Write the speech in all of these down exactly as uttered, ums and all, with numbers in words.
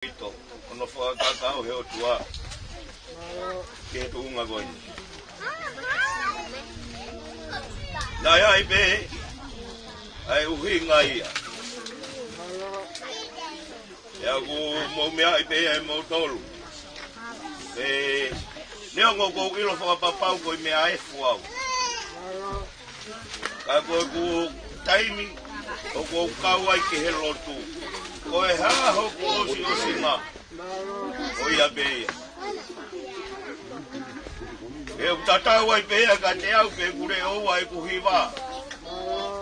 ʻIto, ʻo ne fakakakato he ʻOtua ki he tuʻunga ko eni. Naʻe ʻi ai pē ʻa e ʻuhinga ia. ʻIo, ʻoku mou meaʻi pē ia ʻe moutolu. ʻE, neongo ʻoku ou ʻilo fakapapau ko e meʻa efu au. Ka ko ʻeku taimi ʻoku ou kau ai ki he lotu, ko e hā hoku ʻosiʻosinga, ko ia pē ia. ʻE, ʻoku tatau ai pē ia kiate au pe ʻoku leʻo ua ʻeku hiva.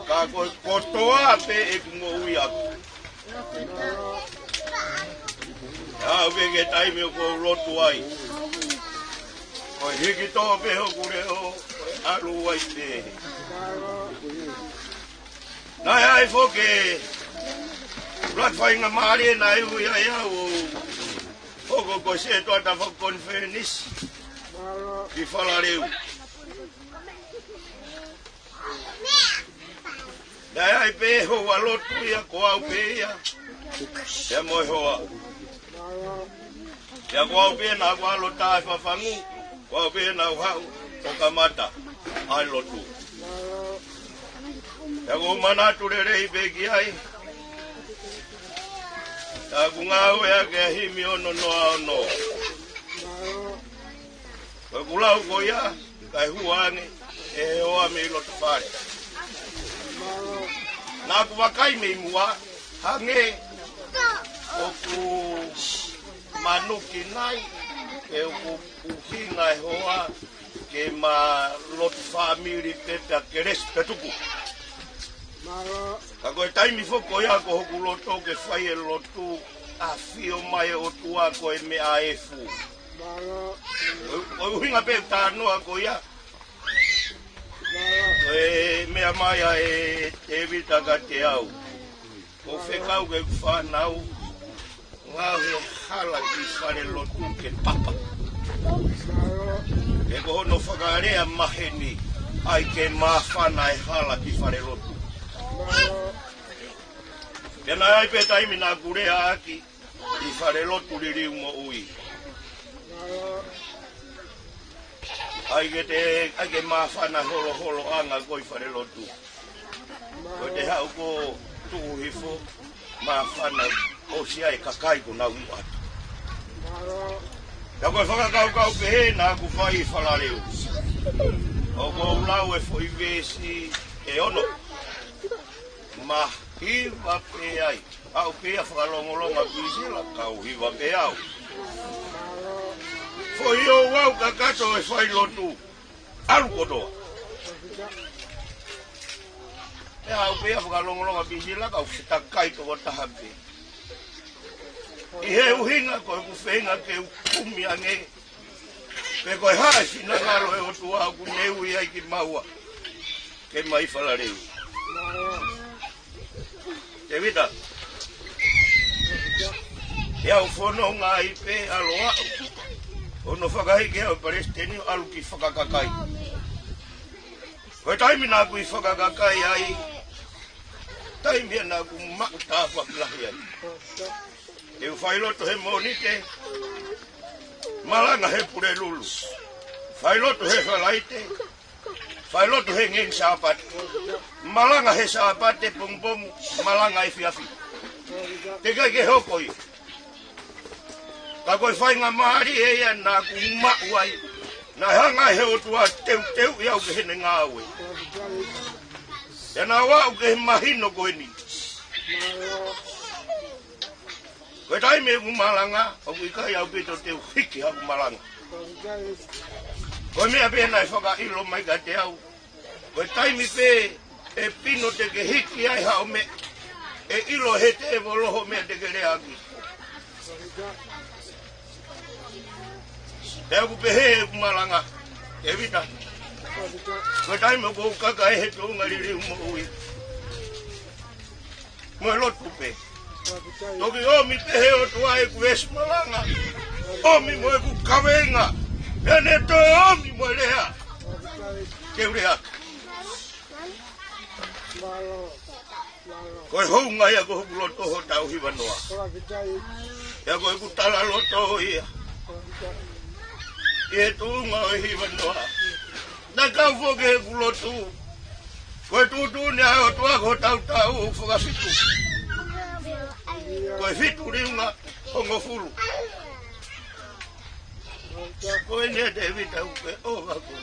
Ka ko e kotoa pē ʻeku moʻui ʻaʻaku. ʻE aʻu pē ki he taimi ʻoku ou lotu ai, ko e hiki tō pē hoku leʻo, ko e ʻalu ai pē. Naʻe ʻi ai foki e ʻuluaki faingamālie naʻe ui ai au ʻo hoko ko e sētuata fakakonifelenisi ki Falaleu. Naʻe ʻi ai pē houa lotu ia, ko au pē ia, pea mo e hoa. Pea ko au pē naʻa ku ʻalu ʻo tā e fafangu, ko au pē naʻa ku haʻu ʻo kamata ʻa e lotu. Pea ʻoku ou manatu lelei pē ki ai, naʻa ku ngāueʻaki e himi ono noa ono. Ko ʻeku lau ko ia, kae hua ange ʻe he hoa mei loto fale. Naʻa ku vakai mei muʻa, hangē ʻoku manuki nai, pe ʻoku ʻuhinga e hoa ke ma lotu fāmili pē pea kelesi pē tuku. Ka ko e taimi foki ko ia ko hoku loto ke fai e lotu, ʻafio mai e ʻOtua ko e meʻa efu. ʻO, ʻo ʻuhinga pē talanoa ko ia, ko e meʻa mai ʻa e Tēvita kiate au. ʻOku ou fekau ki heʻeku fānau, ngaohi e hala ki fale lotu ke papa. He ko hono fakalea maheni, ʻai ke māfana e hala ki fale lotu. Pea naʻe ʻi ai pē taimi naʻa ku leaʻaki ʻi fale lotu liliu moʻui. ʻAi ke te, ʻai ke māfana holoholoʻanga ko ē ʻi fale lotu. Ko ʻete haʻu ʻo tuʻu hifo, māfana, ʻosi ʻa e kakai kuo nau ʻatu. Ka ko e fakakaukau pehē naʻa ku fai ʻi Falaleu. ʻOku ou lau e foʻi veesi ʻe ono. Ma hiva pē ai. Aʻu pē ia fakalongolonga Pisila, kau hiva pē au. Foʻi ouau kakato e fai lotu, ʻalu kotoa. Pea aʻu pē ia fakalongolonga Pisila, kau fetakai tokotaha pē. ʻI he ʻuhinga ko ʻeku feinga ke u kumi ange pe ko e hā e finangalo e ʻOtua ʻoku ne ui ai kimaua ke mai Falaleu. Tēvita, ʻe au fononga ai pē ʻalu ʻo aʻu, ʻo ne fakahiki au ʻe palesiteni ʻo ʻalu ki fakakakai. Ko e taimi naʻa ku ʻi fakakakai ai, taimi ia naʻa ku maʻu tāpuaki lahi ai. Te u fai lotu he Mōnite, malanga he Pulelulu. Fai lotu he Falaite, fai lotu he ngaahi Sāpate. Malanga he Sāpate pongipongi, malanga efiafi. Teʻeki ai ke hoko ia. Ka ko e faingamālie ia naʻa ku maʻu ai, naʻe hanga ʻe he ʻOtua ʻo teuteuʻi au ki heʻene ngāue. Pea naʻa ku aʻu ki he mahino ko eni. Ko e taimi ʻeku malanga, ʻoku ʻikai ʻaupito te u hiki haʻaku malanga. Ko e meʻa pē naʻe fakaʻilo mai kiate au, ko e taimi pē ʻe pino te ke hiki ai haʻo meʻa, ʻe ʻilo ʻe he tēvolo hoʻo meʻa te ke leaʻaki. Pea ʻoku pehē ʻeku malanga, Tēvita, ko e taimi ʻoku ou kaka ai he tuʻunga liliu moʻui mo e lotu pē, toki ʻomi pē ʻe he ʻOtua ʻeku veesi malanga, ʻomi mo ʻeku kaveinga, pea ne toe ʻomi mo e lea ke u leaʻaki. Ko e hounga ia ko hoku loto hoʻo taʻu hiva noa. Pea ko ʻeku talaloto ia ʻi he tuʻunga ʻo e hiva noa. Naʻe kau foki ʻeku lotu, ko e tuʻutuʻuni ʻa e ʻOtua ko hotau taʻu ʻoku fakafitu, ko e fitu liunga hongofulu. Ko eni ʻa Tēvita ʻoku ke ʻova ko ē.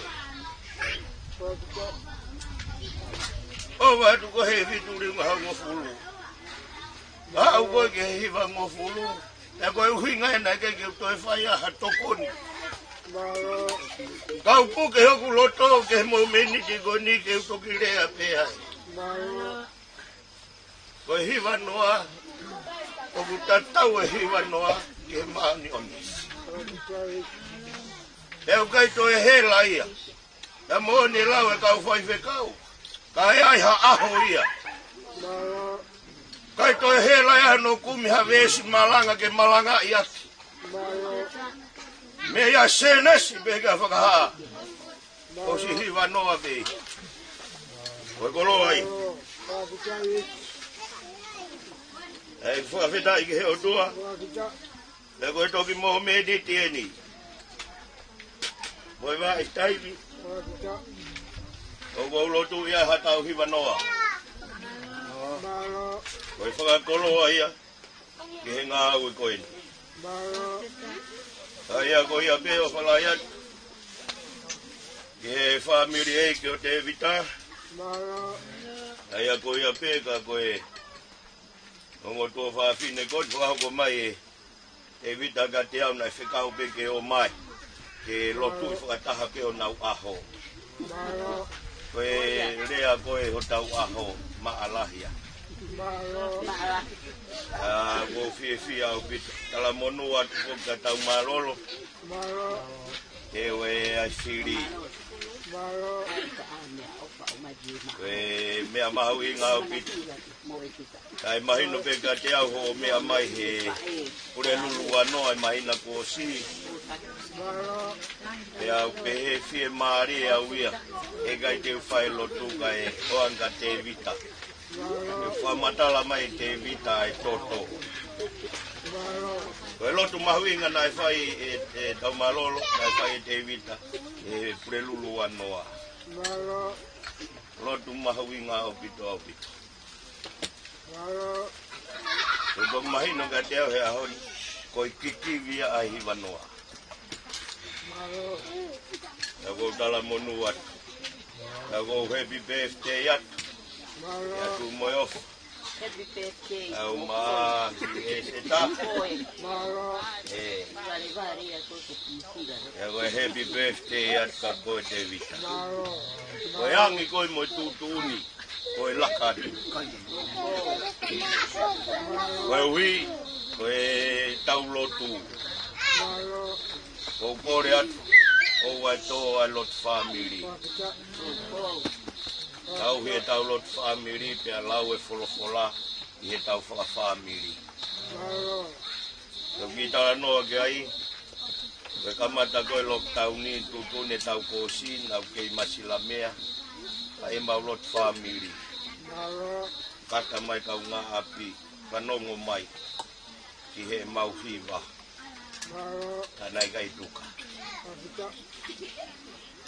ʻOva atu ko e fitu liunga hongofulu. Aʻu ko ē ki he hiva hongofulu. Pea ko e ʻuhinga ena ke ke toe fai ha tokoni. Kau puke hoku loto ki he momeniti ko eni ke u toki lea pē ai. Ko e hiva noa, ʻoku tatau e hiva noa ki he māʻoniʻoni. Pea ʻoku ʻikai toe hela ia. Pea moʻoni e lau e kau faifekau, ka ʻe ʻi ai ha ʻaho ia. ʻIkai toe hela ia hono kumi ha veesi malanga ke malangaʻi ʻaki. Meia Sēnesi pē ki he Fakahā, ʻosi hiva noa pē. Ko e koloa ia. ʻE fakafetaʻi ki he ʻOtua. Pea ko e toki momeniti eni. Mo e vaʻe taimi ʻoku ou lotu ia ha tau hiva noa. Ko e fakakoloa ia ki he ngāue ko eni. ʻA ia ko ia pē ʻoku ou fālai atu ki he fāmili ʻeiki ʻo Tēvita. ʻA ia ko ia pē ka ko e ongo tuofāfine ko eni fakahoko mai ʻe Tēvita kiate au naʻe fekau pē ke ō mai ke lotu ʻi fakataha pē honau ʻaho. Ko e lea ko ē hotau ʻaho maʻalahi ia. ʻA, ʻoku ou fiefia ʻaupito. Talamonū atu foki ka tau mālōlō. He ʻoku ʻi ai e fili. Ko e meʻa mahuʻinga ʻaupito. Kae mahino pē kiate au hoʻo meʻa mai he Pulelulu ua noa ʻi he māhina kuo ʻosi. Pea u pehē fiemālie au ia, ʻe ʻikai te u fai lotu kae ʻoange kia Tēvita. Ke fakamatala mai ʻe Tēvita e toto. Ko e lotu mahuʻinga naʻe fai ʻe, ʻe tau mālōlō, naʻe fai ʻe Tēvita he Pulelulu ua noa. Lotu mahuʻinga ʻaupito, ʻaupito. Ko e toki mahino kiate au he ʻaho ni, ko e kikivi ia ʻa e hiva noa. Pea ʻoku ou talamonū atu. Pea ʻoku ou happy birthday atu. Pea tuʻu mo e ofi. Happy birthday. Au mā, ki he seta. Pea ko e happy birthday atu kia koe Tēvita. Ko e angi ko ē mo e tuʻutuʻuni, ko e laka atu. Koeʻuhi ko e tau lotu. ʻOku ou kole atu, ʻoua ʻe tō ʻa e lotu fāmili. Tauhi e tau lotu fāmili pea lau e folofola ʻi he tau fakafāmili. Ko e kiʻi talanoa ki ai, ko e kamata ko ē lockdown ni, tuʻutuʻuni e tau kōsini, ʻoku kei masilamea ʻa e mau lotu fāmili. Kata mai kaungāʻapi, fanongo mai ki he mau hiva. Ka naʻe ʻikai tuka.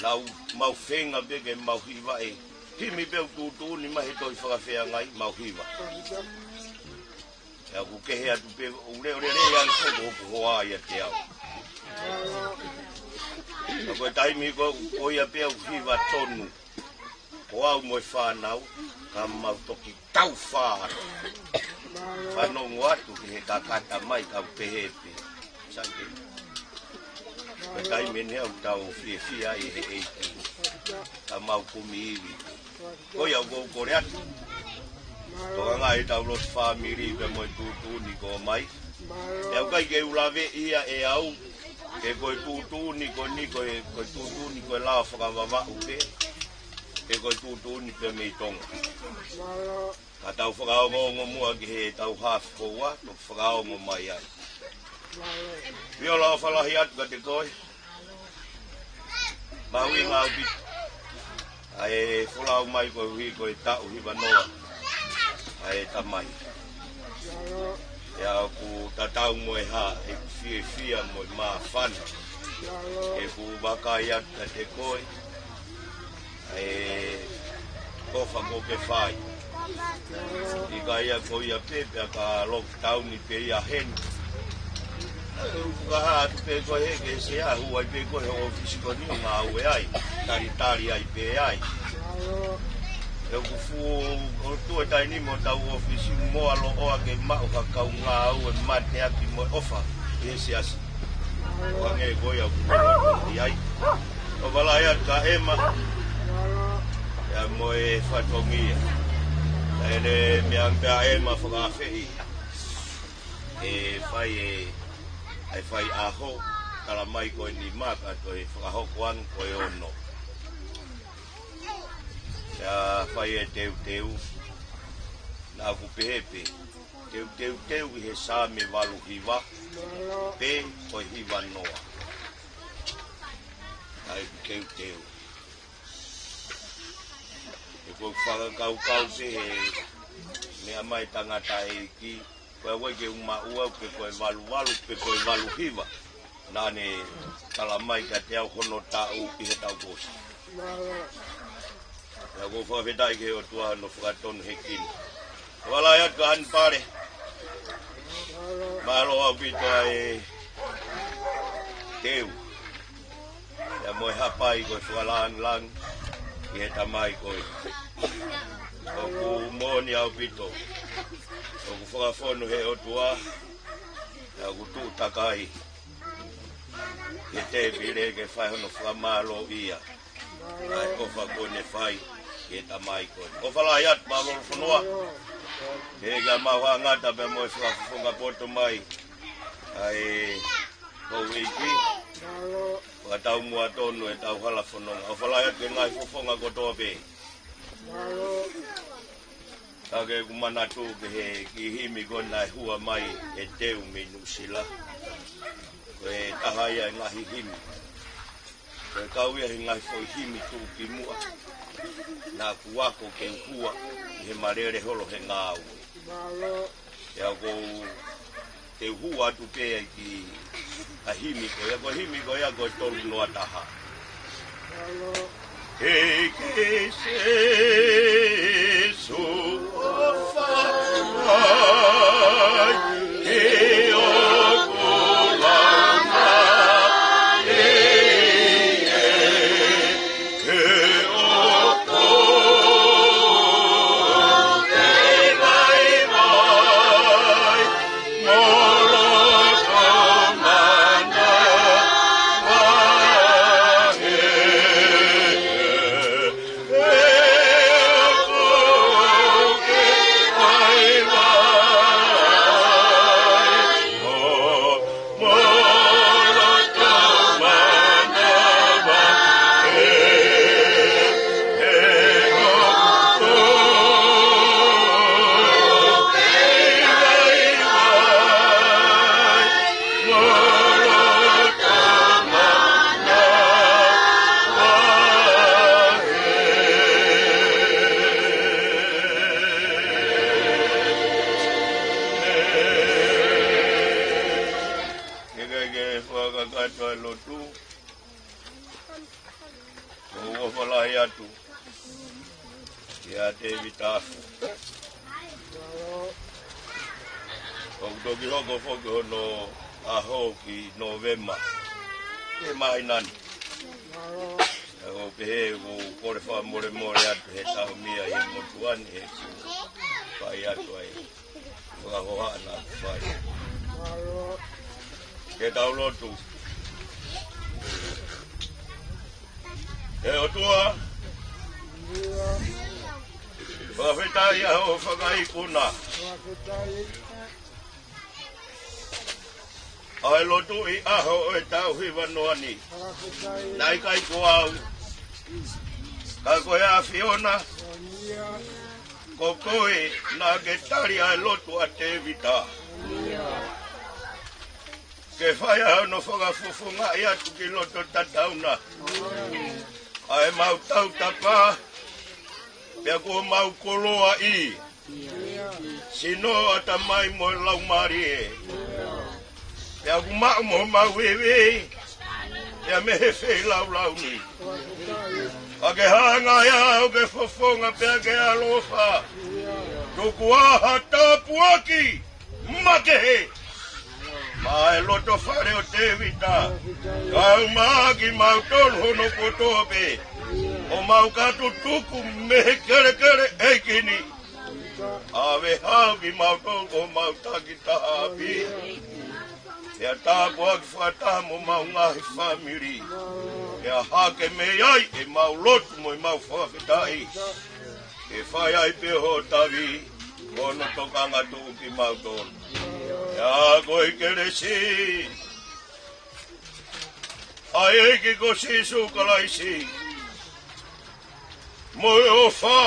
Naʻa mau feinga pē ke mau hiva ē. Himi pē ʻoku tuʻutuʻuni mai he tohi fakafeangai mau hiva. Pea ʻoku kehe atu pē ʻoku leʻolelei ange foki hoku hoa ʻiate au. Ka ko e taimi ko, ko ia pē ʻoku hiva tonu. Ko au mo e fānau, ka mau toki tau fā. Fanongo atu ki he kakata mai kau pehē pē. Sake. Ko e taimi eni ʻoku tau fiefia ai he ʻEiki. Ka mau kumi ivi. Ko ia ʻoku ou kole atu. Tokangaʻi e tau lotu fāmili pea mo e tuʻutuʻuni ko mai. ʻE ʻikai ke u laveʻi ia ʻe au. Ke ko e tuʻutuʻuni ko eni ko e, ko e tuʻutuʻuni ko e lao fakavavaʻu pē. Ke ko e tuʻutuʻuni pē mei Tonga. Ka tau fakaongoongo muʻa ki he tau hafe houa, tau fakaongo mai ai. Viola, ʻofa lahi atu kiate koe. Mahuʻinga ʻaupito ʻa e folau mai koeʻuhi ko e taʻu hiva noa ʻa e tamai. ʻOku tatau mo e hā ʻeku fiefia mo e māfana. ʻOku ou vakai atu kiate koe, ʻa e ʻofa kuo ke fai. ʻIkai ko ia pē pea ka lockdown pē ia heni. ʻOku ka hā atu pē koe he ke se ahu ai pē koe he ʻōfisi ko eni ʻo ngāue ai, talitali ai pē ai. ʻOku fuʻu ʻotua taimi ni mo tau ʻōfisi mo ʻaloʻoa ke maʻu ha kau ngāue mateaki mo e ʻofa ʻi he siasi. ʻO hangē ko ia ʻoku ʻi ai. ʻOfa lahi atu kia ʻEma. ʻIa mo e fatongia. ʻA ʻene meʻa pē ʻa ʻEma fakaafeʻi. ʻE fai e, ʻa e fai ʻaho, tala mai ko e nima ka toe fakahoko ange ko e ono. ʻIa fai e teuteu, naʻa ku pehē pē, teuteuteu ʻi he Saame valu hiva, pe ko e hiva noa. ʻA e teuteu. ʻOku ou fakakaukau pē he meʻa mai tangataʻeiki, ko e ʻuhi ke u maʻu au pe ko e valu valu, pe ko e valu hiva. Naʻa ne tala mai kiate au hono taʻu ʻi he taʻu kuo ʻosi. ʻIa ʻoku ou fakafetaʻi ki he ʻOtua hono fakatonu he kini. ʻOfa lahi atu kia Hanipale. Mālō ʻaupito ʻa e teu. ʻIa mo e hapai ko e fakalāngilangi ki he tamai ko ē. ʻOku moʻoni ʻaupito. ʻOku fakafonu he ʻOtua. ʻIa ʻoku tuʻu takai he tēpile ke fai hono fakamālōʻia ʻa e ʻofa kuo ne fai ki he tamai ko ē. ʻOfa lahi atu mālō fonua. Ke ka mau hangata pea mo e fakafofonga poto mai ʻa e houʻeiki. Fakataumuʻa tonu ʻetau hala fononga. ʻOfa lahi atu ki he ngaahi fofonga kotoa pē. Ka ke u manatu ki he kiʻi himi ko ē naʻe hua mai ʻe Teu mei Nuʻusila. Ko e taha ia e ngaahi himi. Ko e kau ia he ngaahi foʻi himi tuʻukimuʻa. Naʻa ku ako ke u hua ʻi he malele holo he ngāue. ʻIa ʻoku ou te u hū atu pē ai ki he himi ko ia, ko e himi ko ia ko e tolu noa taha. Hei ke Sīsū ʻofa ai, ke ʻoku langa e Ke ke ke fakakakato e lotu. ʻOku ou ʻofa lahi atu kia Tēvita Afu. ʻOku toki hoko foki hono ʻaho ki Nōvema. Ke māhina ni. ʻOku ou pehē ʻoku ou kole fakamolemole atu he taʻu mia ʻi he motuʻa ni he kuo fai atu ai. Fakahohaʻa naʻa ku fai. Ke tau lotu. ʻE ʻOtua, fakafetaʻi ʻa hoʻo fakaikuna ʻa e lotu ʻi he ʻaho ʻo e taʻu hiva noa ni. Naʻe ʻikai ko au, ka ko e ʻAfiona, ko koe naʻa ke tali ʻa e lotu ʻa Tēvita. Ke fai ʻa hono fakafofongaʻi atu ki loto tatauna ʻa e mau tautapa, pea kuo mau koloaʻi. Sino, ʻatamai mo e laumālie. Pea ʻoku maʻu mo homau ivi, pea mei he feilaulau ni. Ka ke hanga ʻe au ke fofonga pea ke ʻaloʻofa. Tuku ā ha tāpuaki makehe maʻa e loto fale ʻo Tēvita, kae ʻumaʻā kimautolu hono kotoa pē, ʻo mau ka tutuku mei he kelekele ʻeiki ni. ʻAve hau kimautolu ko homau takitaha ʻapi. Pea tāpuaki fakataha mo homau ngaahi fāmili. Pea hake mei ai ʻemau lotu mo ʻemau fakafetaʻi. Ke fai ai pē hoʻo tavi, ko hono tokanga tuʻu kimautolu. Pea ko e kelesi ʻa e ʻEiki ko Sīsū Kalaisi, mo e ʻofa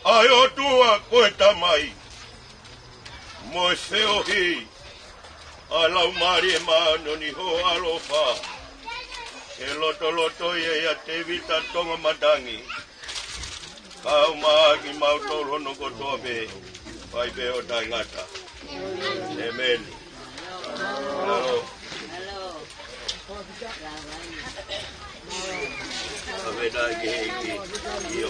ʻa e ʻOtua ko e Tamai, mo e feohi ʻa e Laumālie Māʻoniʻoni, ʻofa ke lotoloto ia ʻia Tēvita Tonga Matangi, kae ʻumaʻā kimautolu hono kotoa pē, fai pē ʻo taʻengata. ʻĒmeni. Mālō. Fakafetaʻi ki he ʻEiki. ʻIo.